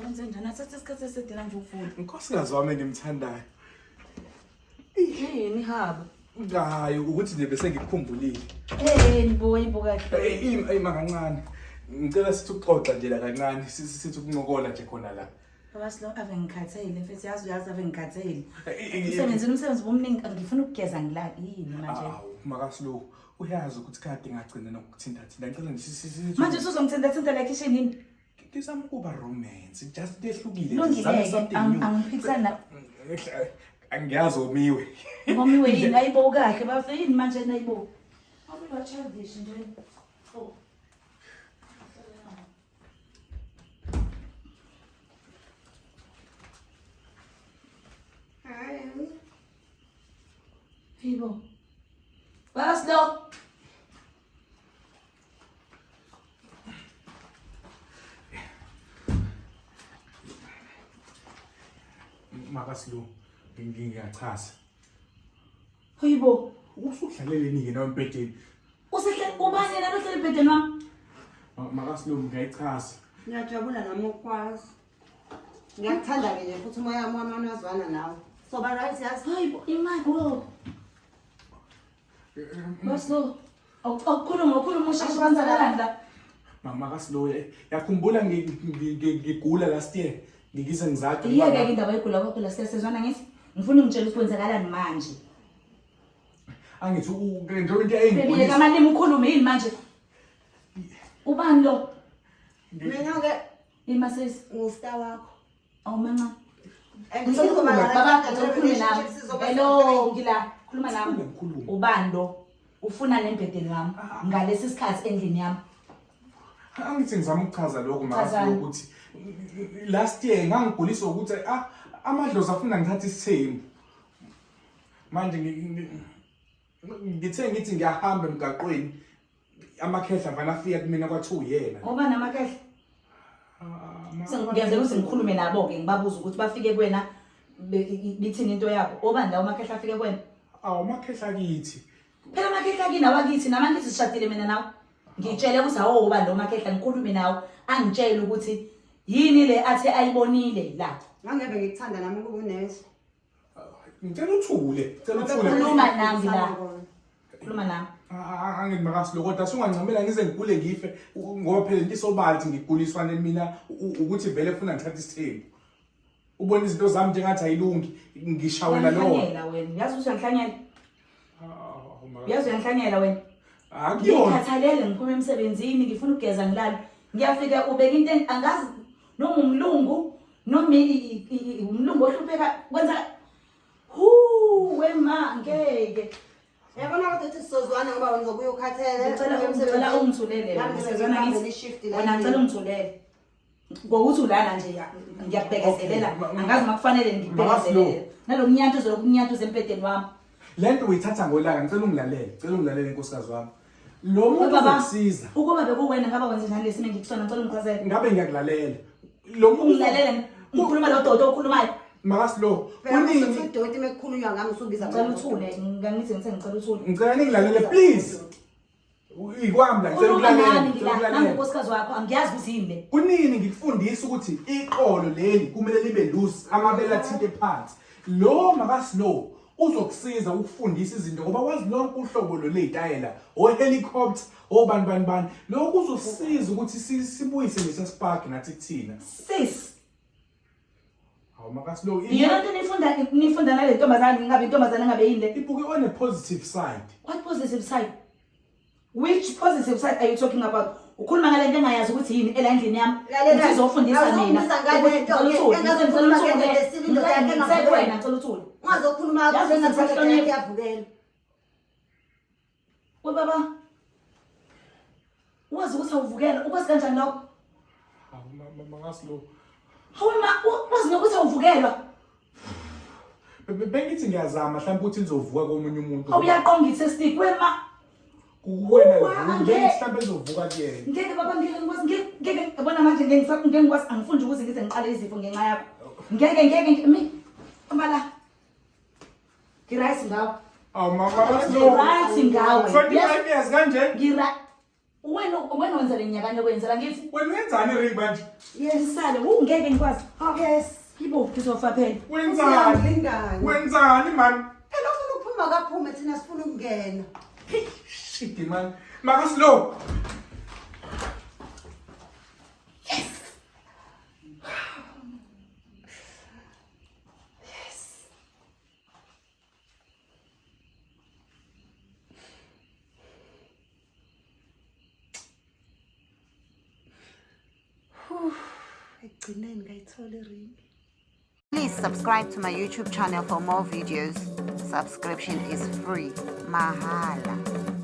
Wenze njani? Athathe isikhathi eside nje ukuvula. Nkosikazi wami engimthandayo. Yini haba? Hayi ukuthi nje bese ngikukhumbulile. Eh nibuka ibuka kahle. Eh ima kancane. Ngicela sithi ukuxoxa nje la kancane, sithi ukuncokola nje khona la. Baba Slo ave ngikhathele mfethu yazi uyazi ave ngikhathele. Umsebenzini umsebenzi bomningi ngifuna ukugeza ngilale yini manje? Awu makaSlo uyazi ukuthi kade ngagcina nokuthinta thinta. Ngicela nje sithi Manje usuzongithinta thinta la kitchen yini? Ngizama ukuba romance, just into ehlukile. Lungile, Something new. angiphikisani na. Angiyazi omiwe. Ngomiwe yini ayibo kahle bafo yini manje nayibo. Awuba childish nje. Oh. Hayi. Hayibo. Baslo. Makaslo ngiyachaza. Hayibo. Usudlaleleni yena embhedeni? Usehle ubani yena lohlele embhedeni wami? Makaslo ngiyayichaza. Ngiyajabula nami ukwazi. Ngiyakuthanda-ke nje futhi umoya wami wami wazwana nawe. Soba right yazi. Hayibo imali wo. Baslo. Awukhuluma ukhuluma usheshe kwenzakalani la? Mama kaSlo yakhumbula ngigula last year ngikize ngizade. Iyeke ke indaba yegula kwakho la siyasezwana ngithi ngifuna ungitshele ukuthi kwenzakalani manje. Angithi njengoba into Baby yeka engibonisa. amalimi ukhulume yini manje? Ubani lo? Mina-ke Ima sisi. ngustar wakho. Awumanca. And Ngicela sizoba ukhulume, right baba after ngicela le ukhulume nami. relationship sizoba Hello, se-three. ngila. Khuluma nami. Khuluma, khuluma. Ubani lo? Ufuna nembhedeni wami ngalesi sikhathi endlini yami. Angithi ngizama ukuchaza lokho makaSlo Chazani. ukuthi last year ngangiguliswa ukuthi ah amadlozi afuna ngithathe isithembu. Manje ngithe ngithi ngiyahamba emgaqweni amakhehla vana afika kumina kwathi uyena. Ngoba namakhehla. Ngiyazela ukuthi ngikhulume nabo-ke ngibabuze ukuthi bafike kuwena bithini into yabo. Obani lawo makhehla afike kuwena? Awu amakhehla akithi. Phela amakhehla akini awakithi nami angithi sishadile mina nawe. Ngitshele ukuthi awu obani lawo makhehla ngikhulume nawo angitshele ukuthi yini le athe ayibonile la. Ngangebe ngikuthanda nami ukuba unezwe. Ngicela uthule, ngicela uthule. Khuluma nami la. Khuluma nami. Angithi makaSlo kodwa sungancamela ngize ngigule ngife ngoba phela into isobala ukuthi ngiguliswa mina ukuthi vele funa ngithathe isithembu. Ubona izinto zami njengathi ayilungi ngishawela lo. Uyangihlanyela wena. Uyazi ukuthi uyangihlanyela? Uyazi uyangihlanyela wena. Akuyona. Ngikhathalele ngiphuma emsebenzini ngifuna ukugeza ngilale. Ngiyafika ubeka into angazi noma umlungu noma umlungu ohlupheka kwenza hu wema ngeke. Yabona kodwa ukuthi sizozwana ngoba wena uzobuya ukhathele. Ngicela ungithulele. Nami Ngizozwana ngizobe ngithi ishift la. wena ngicela ungithulele. Ngokuthi ulana nje ngiyakubekezelela angazi uma kufanele ngikubekezelele. Nalo mnyanto uzokunyantuza embhedeni wami. Lento uyithatha ngolaka ngicela ungilalele, ngicela ungilalele nkosikazi wami. Lo muntu Baba, uzokusiza. Ukuba bekuwena ngaba wenze njani lesimo engikusona ngicela ungichazele. Ngabe ngiyakulalela. Lo muntu Ungilalele ngikhuluma lo dodo okhulumayo. Makaslo, Phela kunini? usuthi udoti mekukhulunywa ngami usubiza Ngicela mina uthule, ngangithi ngithe ngicela uthule. Ngicela ningilalele please. Ikwami la ngicela Khuluma ukulalela, nami ngicela ngila, ukulalela. nangunkosikazi wakho angiyazi ukuthi yini le. Kunini ngikufundisa ukuthi iqolo leli kumele libe loose, amabele athinte phansi. Lo makaslow uzokusiza ukufundisa izinto ngoba wazi lonke uhlobo lo leyitayela, o helicopter, obani bani bani. Lokho kuzosiza ukuthi sibuyise lesa spark nathi kuthina. Sis, Hawu makaslow iyona nto nifunda nifunda nale ntombazane ngabe intombazane ngabe yini le? ibuke on a positive side. What positive side? Which positive side are you talking about? Ukhuluma ngale nto engayazi ukuthi yini ela endlini yami. Lalela, Uthi uzofundisa mina. awuzofundisa ngale nto, Ngicela uthule, engazokhuluma ngicela uthule. ngendlela esile indoda yakhe Ngicela engavukeli. wena ngicela uthule. Ungazokhuluma Yazi kakhulu engathi indoda ngisahlonipha. yakhe iyavukela. We baba. Wazi ukuthi awuvukela, ukwazi kanjani lokho? Hawu makaslow. Hawu ma, wazi nokuthi awuvukelwa. Bengithi ngiyazama mhlawumbe ukuthi nizovuka komunye umuntu. Awuyaqonga i-testicle wema. Kuwena Uwa, livuka, angeke. bengithi mhlawumbe ezovuka kuyena. Ngeke baba ngeke ngikwazi ngeke ngeke yabona manje ngeke ngeke ngikwazi angifundi ukuze ngize ngiqale izifo ngenxa yakho. Ngeke ngeke mi amala. Ngiright ngawe. Awu mama makaslow. Ngiright ngawe. 25 years kanje? Ngira Wena wena wenza le nyakane kwenzela ngithi. Wena uyenzani ring manje? Yes, sale ungeke ngikwazi. Yes. Yibo ngizofa phela. Wenzani? Siyamlingana. Wenzani man? Phela ufuna ukuphuma kaphume thina sifuna ukungena. Shit man. Maka slow. Ekugcineni ngayithola iringi. Please subscribe to my YouTube channel for more videos. Subscription is free. Mahala.